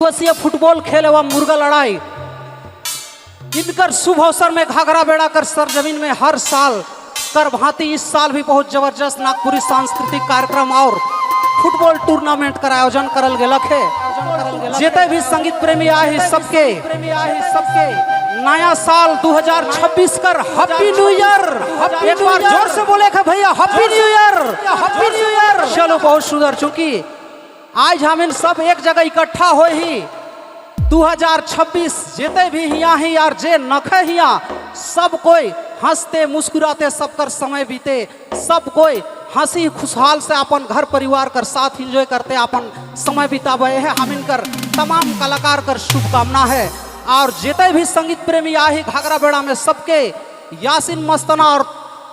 दिवसीय फुटबॉल खेल एवं मुर्गा लड़ाई इनकर शुभ अवसर में घाघरा बेड़ा कर सरजमीन में हर साल कर भांति इस साल भी बहुत जबरदस्त नागपुरी सांस्कृतिक कार्यक्रम और फुटबॉल टूर्नामेंट कर आयोजन करल गेलक है। जेते भी संगीत प्रेमी आए हैं सबके नया साल 2026 कर हैप्पी न्यू ईयर। एक बार जोर से बोले के भैया, happy new year, happy new year। चलो, बहुत सुंदर। चूंकि आज हम इन सब एक जगह इकट्ठा हो ही 2026 जेते भी हिया ही और जे नखे हिया, सब कोई हंसते मुस्कुराते सबकर समय बीते, सब कोई हंसी खुशहाल से अपन घर परिवार कर साथ एंजॉय करते अपन समय बितावे है। हम इनकर तमाम कलाकार कर शुभकामना है और जेते भी संगीत प्रेमी आही घाघरा बेड़ा में, सबके यासिन मस्ताना और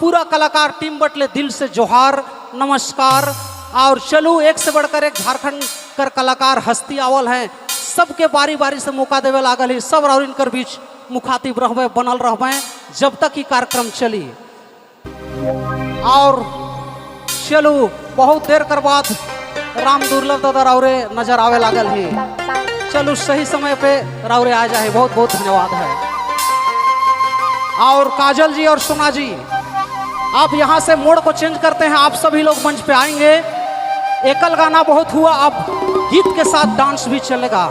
पूरा कलाकार टीम बटले दिल से जोहार, नमस्कार। और चलू, एक से बढ़कर एक झारखंड कर कलाकार हस्ती आवल हैं, सबके बारी बारी से मौका देवे लागल है। सब और इनकर बीच मुखातिब रहबे, बनल रहबे जब तक ही कार्यक्रम चली। और चलू, बहुत देर कर बाद राम दुर्लभ दादा रावरे नजर आवे लागल ही। चलू, सही समय पे रावरे आ जाए, बहुत बहुत धन्यवाद है। और काजल जी और सोना जी, आप यहाँ से मोड़ को चेंज करते हैं। आप सभी लोग मंच पे आएंगे। एकल गाना बहुत हुआ, अब गीत के साथ डांस भी चलेगा।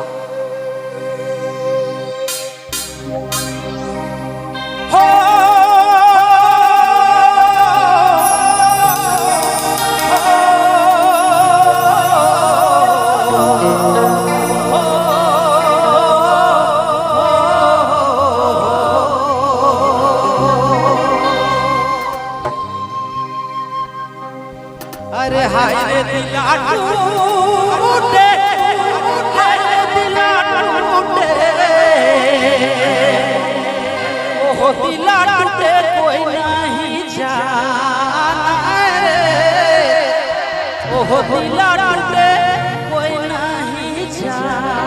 हो अरे हाय रे दिला टूटे, हाय रे दिला टूटे, ओहो दिला टूटे कोई नहीं जाना रे, ओहो दिला टूटे कोई नहीं जाना।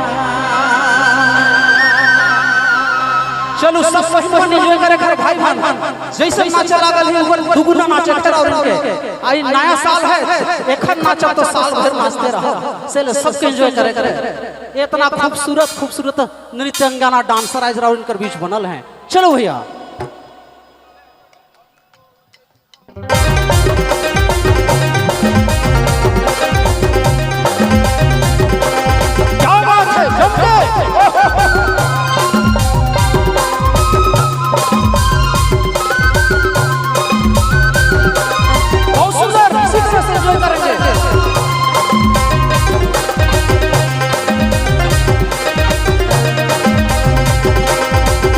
चलो, सब बहिन एंजॉय करे करे भाई बहन। जैसे नाचे लागल है ऊपर दुगुना नाचे कर और इनके आई नया साल है, एखन नाचा तो साल भर नाचते रहो। से सबके एंजॉय करे करे। इतना खूबसूरत खूबसूरत नृत्यांगना डांसर आज राउर इनकर बीच बनल हैं। चलो भैया। क्या बात है, जम के! बहुत सुंदर, इसी तरह से एंजॉय करेंगे।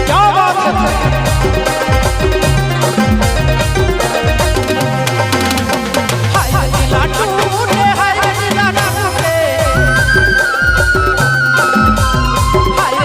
क्या बात है! हाय दिला टूटे, हाय दिला टूटे, हाय।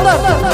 सुंदर।